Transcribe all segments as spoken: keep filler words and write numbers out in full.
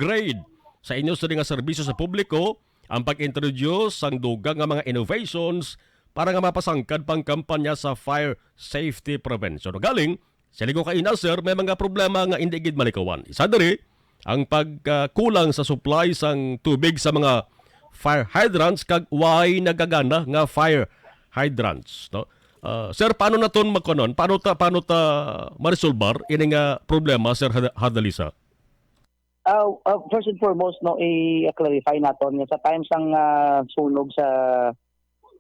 ma-upgrade sa inyo sini nga serbisyo sa publiko ang pag-introduce sang dugang nga mga innovations para nga mapasangkad pang kampanya sa fire safety prevention. Galing, sini ko kaina, sir, may mga problema nga indi gid malikawan. Isa diri, ang pagkulang sa supply sang tubig sa mga fire hydrants kag way nagagana nga fire hydrants, no? Ah, sir, paano naton makunon? Paano ta, paano ta maresolbar ini nga problema, Sir Had-, Hadalisa? Ah, ah, first and foremost, no, i-clarify naton nga sa time sang, ah, sunog sa,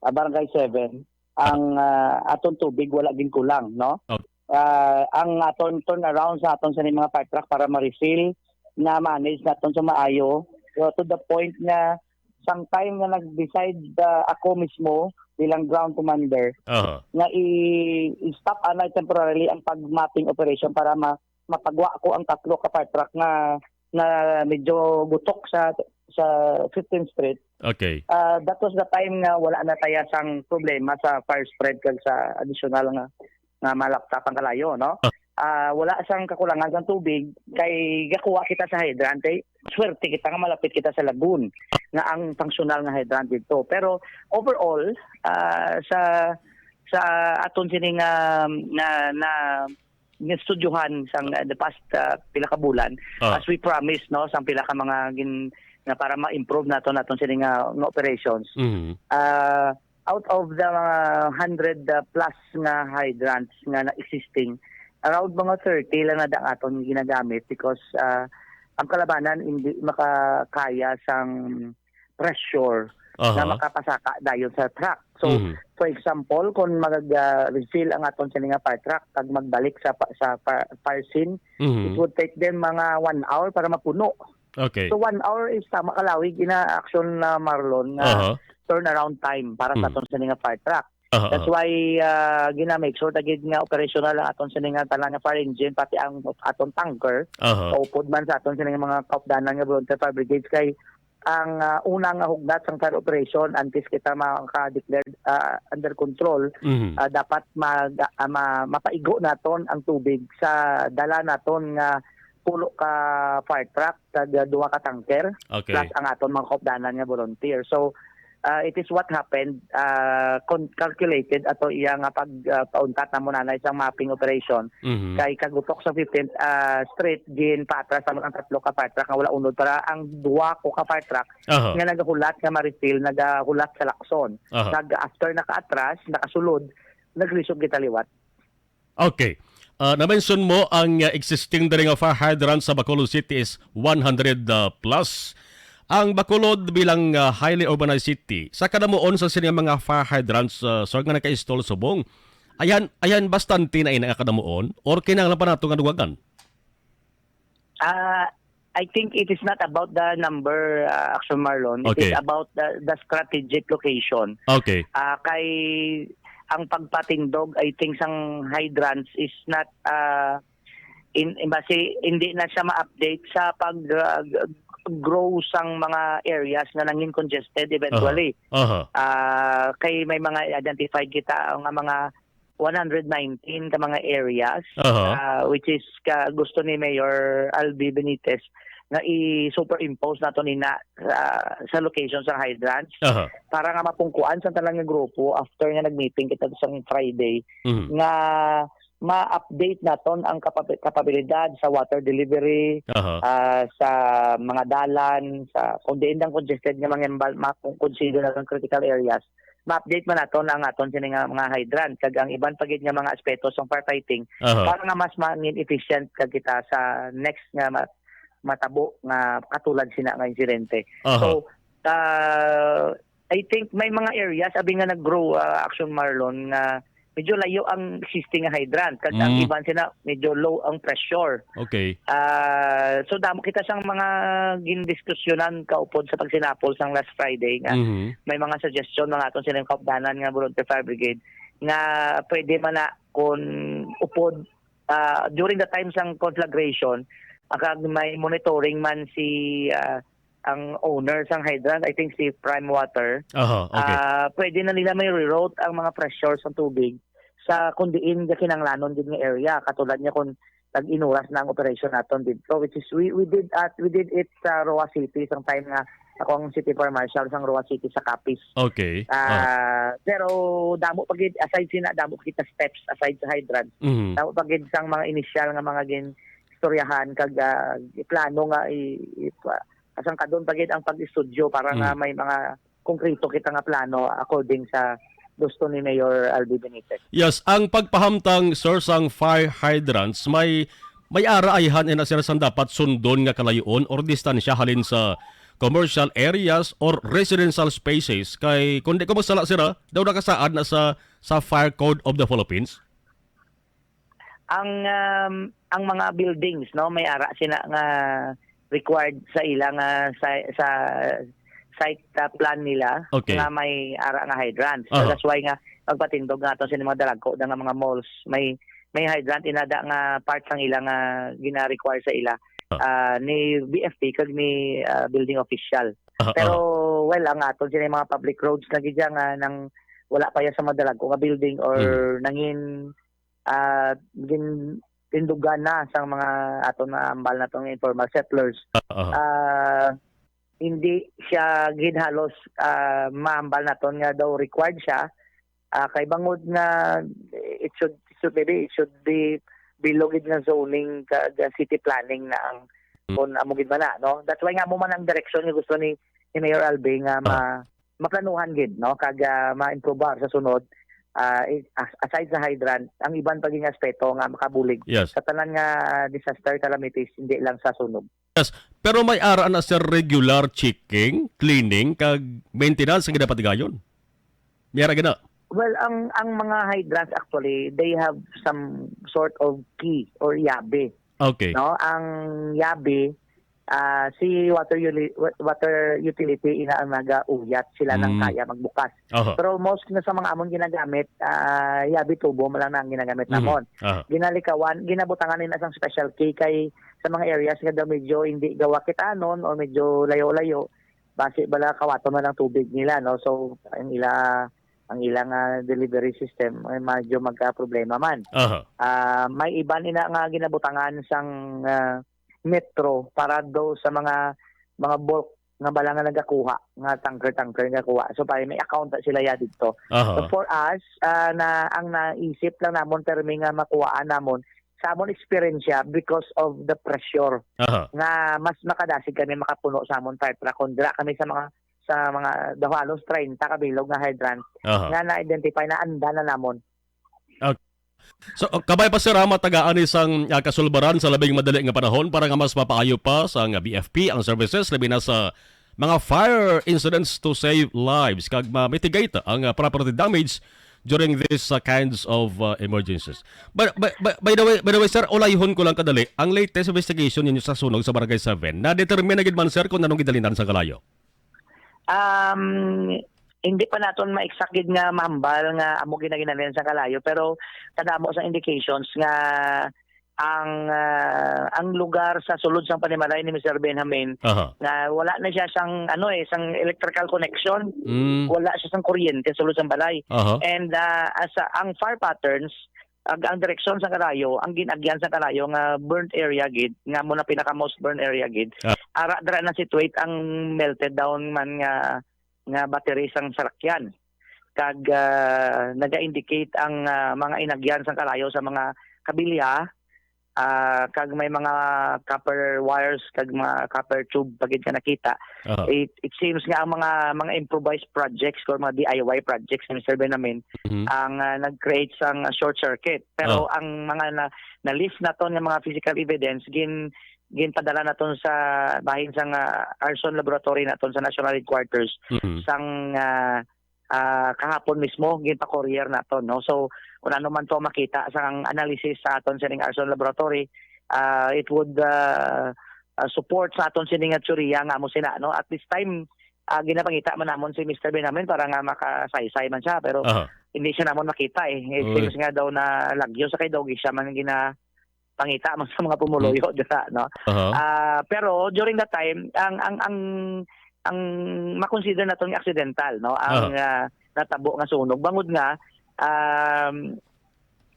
ah, Barangay Seven, ang, ah, aton tubig wala ginkulang, no? Okay. Ah, ang aton turnaround sa aton sa mga fire truck para ma-refill, na-manage naton sa maayo. So, to the point nga sang time nga nag-decide, ah, ako mismo bilang ground commander Aha. nga i-, i-stop anay temporarily ang pag-mapping operation para ma-, mapagwa ko ang tatlo ka fire truck nga, nga medyo gutok sa, sa fifteenth Street. Okay. Ah, that was the time nga wala na taya sang problema sa fire spread kag sa additional nga, nga malapta pang kalayo, no? Ah. Ah, wala sang kakulangan sang tubig kay gakuha kita sa hydrant, kay swerte kita nga malapit kita sa lagoon nga ang functional nga hydrant dito. Pero overall, ah, sa, sa aton sini nga, na, na, naestudyohan sang, uh, the past, uh, pila ka bulan, Ah. as we promise, no, sang pila ka mga gin-, nga para ma-improve nato naton sini nga, nga operations. Mhm. Uh, out of the mga hundred, uh, plus nga hydrants nga na existing, around mga thirty lang na ang aton ginagamit because, uh, ang kalabanan hindi makakaya sang pressure Aha. nga makapasaka dayon sa truck. So, Mhm. for example, kung mag, ah, refill ang aton sini nga fire truck, kag magbalik sa pa-, sa pa-, fire scene, Mhm. it would take them mga one hour para mapuno. Okay. So, one hour is tama kalawig ina action na, Marlon, nga Aha. turnaround time para sa Mhm. aton sini nga fire truck. Aha, That's aha. why, ah, gina-make sure ta gid nga operational ang aton sini nga tanan nga fire engine, pati ang aton tanker, Aha. kaupod man sa aton sini nga mga kaupdanan nga volunteer fire brigades, kay ang, ah, una nga hugnat sang fire operation, antes kita maka-declare, ah, under control, Mhm. ah, dapat mag-, ah, ma-, mapaigo naton ang tubig sa dala naton nga pulo ka fire truck kag, ah, duha ka tanker, Okay. plus ang aton mga kaupdanan nga volunteer. So, ah, it is what happened, ah, con-, calculated ato iya nga pag, ah, pauntat namo nanay sang mapping operation. Mhm. Kay kagutok sa fifteenth, ah, Street, ginpaatras naman ang tatlo ka fire truck nga wala unod para ang duha ko ka fire truck Aha. nga nagahulat nga ma-refill, nagahulat sa Lacson. Aha. Nag-, after nakaatras, nakasulod, naglisod kita liwat. Okay. Ah, na-mention mo ang, ah, existing diri nga fire hydrant sa Bacolod City is one hundred, ah, plus. Ang Bacolod bilang, ah, highly urbanized city, sa kadamuon sa sini nga mga fire hydrants, ah, sir, nga naka-install subong, ayan, ayan bastante na ina nga kadamuon or kinahanglan pa nato nga dugangan? Ah, I think it is not about the number, ah, Action Marlon. It is Okay. about the, the strategic location. Okay. Ah, kay ang pagpatindog, I think, sang hydrants is not, ah, in, in base, hindi na siya ma-update sa pag, ah, g-, grow sang mga areas nga nangin congested eventually. Aha. Aha. Ah, kay may mga identified kita nga mga one hundred nineteen ka mga areas, Aha. ah, which is ka gusto ni Mayor Albi Benitez nga i-superimpose nato nina sa, sa location sa hydrants Aha. para nga mapungkuan sa tanan nga grupo after nga nag-meeting kita sa Friday Mhm. nga ma-update naton ang kapab-, kapabilidad sa water delivery, Aha. ah, sa mga dalan, sa kung diin ang congested nga mga embal-, ma-, kung consider naton critical areas, ma-update man naton ang aton sini nga mga hydrant kag ang iban pa gid nga mga aspeto sang firefighting Aha. para nga mas mangin efficient kag kita sa next nga ma-, matabo nga katulad sina nga insidente. Aha. So, ah, I think may mga areas abi nga nag-grow, ah, Action Marlon, nga medyo layo ang existing nga hydrant kag ang Mm. iban sina medyo low ang pressure. Okay. Ah, so damo kita sang mga gindiskusyonan kaupod sa pagsinapol sang last Friday nga Mhm. may mga suggestion mga aton sining kaupdanan nga volunteer fire brigade nga pwede man na kon upod, ah, during the time sang conflagration, ah, kag may monitoring man si, ah, ang owner sang hydrant, I think si Prime Water, Aha, okay. ah, pwede na nila may reroute ang mga pressure sang tubig sa kung diin nga kinahanglanon gid nga area. Katulad niya kung tag-inuras na ang operation naton didto, which is we, we did at we did it sa Roa City sang time nga ako ang city fire marshal sang Roa City sa Capiz. Okay. Ah, Ah, pero damo pa gid, aside sina, damo pa kita steps aside sa hydrant. mhm. Damo pa gid sang mga initial nga mga gin istoryahan kag ah, plano nga i, i pa- asang kadon pa gid ang pag-estudyo para nga Mm. may mga konkreto kita nga plano according sa gusto ni Mayor Albi Benitez. Yes, ang pagpahamtang, sir, sang fire hydrants, may may ara ayhan ina sila sang dapat sundon nga kalayoon or distansya halin sa commercial areas or residential spaces. Kay kung di ko masala, sir, ah, daw nakasaad na sa sa Fire Code of the Philippines. Ang um, ang mga buildings, no, may ara sila nga required sa ila nga sa, sa site uh, plan nila Okay. Nga may ara nga hydrant. So Aha. That's why nga pagpatindog nga ato sa mga dalagko nga mga malls, may may hydrant inada nga part sang ila nga gina-require sa ila Ah. ah, ni B F P kag ni ah, building official. Ah, Pero ah. Well, ang aton sila mga public roads na gid nga nang wala pa ya sa mga dalagko nga building or Mhm. nangin ah, gin tindugan na sang mga aton na ambal natong informal settlers. Ah, ah. Ah, hindi siya gid halos ah, maambal naton nga daw required siya. Ah, kay bangod nga it should, it should maybe it should be below gid nga zoning kag city planning na ang Mm. kung amo gid man na, no? That's why nga mo man ang direksyon nga gusto ni, ni Mayor Albi nga ma, maplanuhan gid, no? Kag ah, maimprobar sa sunod. Ah, i- as- aside sa hydrant, ang iban pa gid nga aspeto nga makabulig Yes. sa tanan nga disaster calamities, hindi lang sa sunog. Pero may ara na, sir, regular checking, cleaning, kag maintenance nga dapat gayon. May ara gina. Well, ang ang mga hydrants actually, they have some sort of key or yabe, Okay. No? Ang yabe ah, si water uli- wa- water utility ina ang nagauyat, sila nang Mm. kaya magbukas. Aha. Pero most na sa mga amon ginagamit, ah, yabe tubo man lang na ang ginagamit Mhm. namon. Aha. Ginalikawan, ginabutangan nila sang special key kay sa mga areas nga daw medyo hindi gawa kitanon o medyo layo-layo, basi bala kawaton man ang tubig nila, no? So ang ila ang ilang ah, delivery system ay medyo magka-problema man. Aha. Ah, may iban ina nga ginabutangan sang ah, metro para do sa mga mga bulk nga bala nga nagakuha nga tanker-tanker nga kuha. So pare may account na sila ya dito. So Aha. for us, ah, na ang naisip lang namon termi nga makuhaan namon sa amon experience siya because of the pressure Aha. nga mas makadasig kami makapuno sa amon fire truck kung dira kami sa mga sa mga daw halos treinta ka bilog nga hydrant Aha. nga na-identify na anda na namon. So, kabay pa, sir, ha, matagaan ni sang ah, kasulbaran sa labing madali nga panahon para nga mas mapaayo pa sang B F P ang services, labi na sa mga fire incidents to save lives kag ma-mitigate ang ah, property damage during these ah, kinds of ah, emergencies. But, but, but, by the way, by the way, sir, ulayhon ko lang kadali, ang latest investigation ninyo sa sunog sa Barangay seven, na-determine na gid man, sir, kung anong gidalinan sa kalayo? Um, hindi pa naton ma-exact gid nga mahambal nga amo ginaginalian sa kalayo, pero kadamo sa indications nga ang ah, ang lugar sa sulod sang panimalay ni Mister Benjamin Aha. nga wala na siya sang ano eh sang electrical connection, Mm. wala siya sang kuryente sulod sang balay. Aha. And ah, as ah, ang fire patterns ag ang direksyon sa kalayo, ang gin-agyan sa kalayo nga burnt area gid, nga mo na pinaka most burnt area gid. Ah. Ara dira na situate ang melted down man nga nga battery sang salakyan. Kag ah, naga-indicate ang ah, mga inagyan sang kalayo sa mga kabilya ah, kag may mga copper wires kag mga copper tube pa gid nga nakita. Aha. It, it seems nga ang mga mga improvised projects or mga D I Y projects ni Mister Benjamin Mhm. ang ah, nag-create sang ah, short circuit. Pero Oh. ang mga na, na-lift naton nga mga physical evidence gin ginpadala naton sa bahin sang ah, arson laboratory naton sa National Headquarters Mhm. sang ah, ah, kahapon mismo ginpa-courier naton, no? So kung ano man to makita sang analysis sa aton sining arson laboratory, ah, it would ah, ah, support sa aton sining nga teorya nga amo sina, no? At this time ah, ginapangita man namon si Mister Benjamin para nga makasaysay man siya, pero Aha. hindi siya namon makita eh. It Uy. seems nga daw na lagyo sa kay daw siya man ginapangita man sa mga pumuluyo dira, no? Aha. Ah, pero during that time, ang ang ang ang makonsider naton nga accidental, no? Ang ah, natabo nga sunog bangod nga um,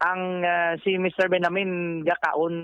Ang, ah, si Mister Benjamin gakaon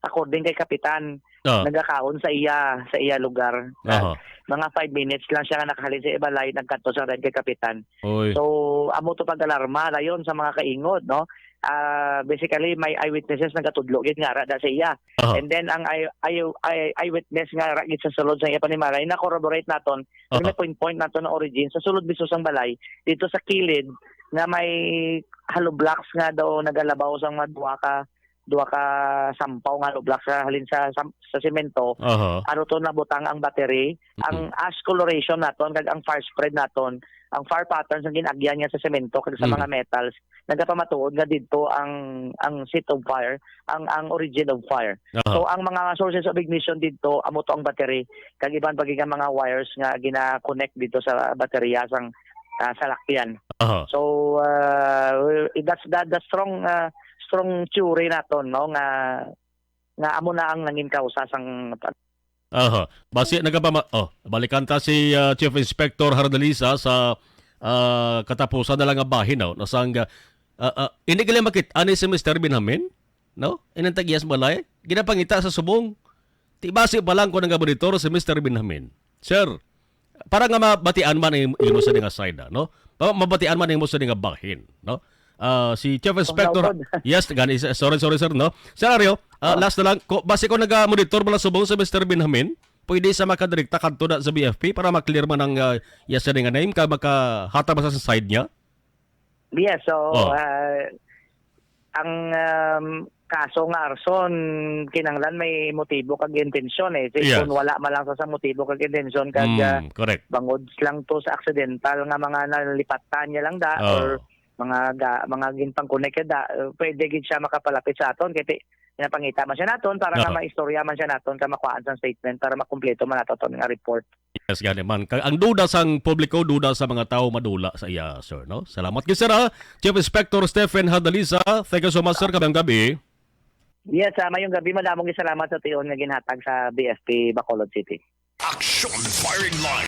according kay kapitan. Ah. Nagakaon sa iya, sa iya lugar. Aha. Mga five minutes lang siya nga nakahalin sa balay, nagkadto sa red kay kapitan. Oy. So, amo to pag-alarma dayon sa mga kaingod, no? Ah, basically, may eyewitnesses nagatudlo gid nga ara da sa iya. Aha. And then ang eye, eye, eye, eyewitness nga ara gid sa sulod sa iya panimalay, na-corroborate naton, Aha. may point-point naton na origin sa sulod mismo sang balay, dito sa kilid nga may hollow blocks nga daw nagalabaw sang mga duha ka, duha ka sampaw nga hollow blocks sa halin sa, sa, sa semento. Aha. Aro to nabutang ang battery, ang ash coloration naton kag ang fire spread naton, ang fire patterns nga gin-agyan niya sa semento kag sa Mm. mga metals, nagapamatuod nga didto ang, ang seat of fire, ang, ang origin of fire. Aha. So, ang mga sources of ignition didto, amo to ang battery, kag iban pa gid nga mga wires nga gina-connect didto sa baterya sang, ah, salakyan. Aha. So, ah, that's the, the strong, ah, strong theory naton, no, nga, nga amo na ang nangin kausa sang Aha. Basi nagapama-, oh, balikan ta si, ah, Chief Inspector Hardalisa sa, ah, katapusan na lang nga bahin, no? Nasang, ah, ah, ah, hindi gali makit ani si Mister Benjamin, no? Inang tag-iyas balay, ginapangita sa subong. Ti basi pa lang ko nagabonitor si Mister Benjamin. Sir, para nga mabatian man ang imo sa nga side, ah, no? Pa-, mabatian man ang imo sa nga bahin, no? Ah, si Chief Inspector, Panglawan. Yes, gani, sorry, sorry, sir, no? Sir Ario, ah, Oh. last na lang, ko, basi ko naga-monitor man ang subong sa Mister Benjamin, pwede sa makadirekta kadto na sa B F P para ma-clear man ang, ah, yes, nga name, ka makahatag man sa side niya? Yes, so, Oh. ah, ang, um, kaso nga arson, kinahanglan may motibo kag intensyon, eh. Si-, Yes. kung wala man lang sa, sa motibo kag intensyon, kag, Mm, ah, correct. bangod lang to sa accidental nga mga nalipatan niya lang da, Oh. or mga ga-, mga ginpangkonek ka da, uh, pwede gid siya makapalapit sa aton. Kay pi-, pinapangita man siya naton para nga Oo. maistorya man siya naton, ka makuhaan sang statement para makumpleto man nato aton nga report. Yes, gani man. Ka-, ang duda sang publiko, duda sa mga tawo madula sa iya, sir, no? Salamat gid, sir, ha? Chief Inspector Stephen Hadalisa, thank you so much, sir. Kamayong gabi. Yes, ah, mayong gabi. Madamong salamat sa tion nga ginhatag sa B F P Bacolod City. Action Firing Line.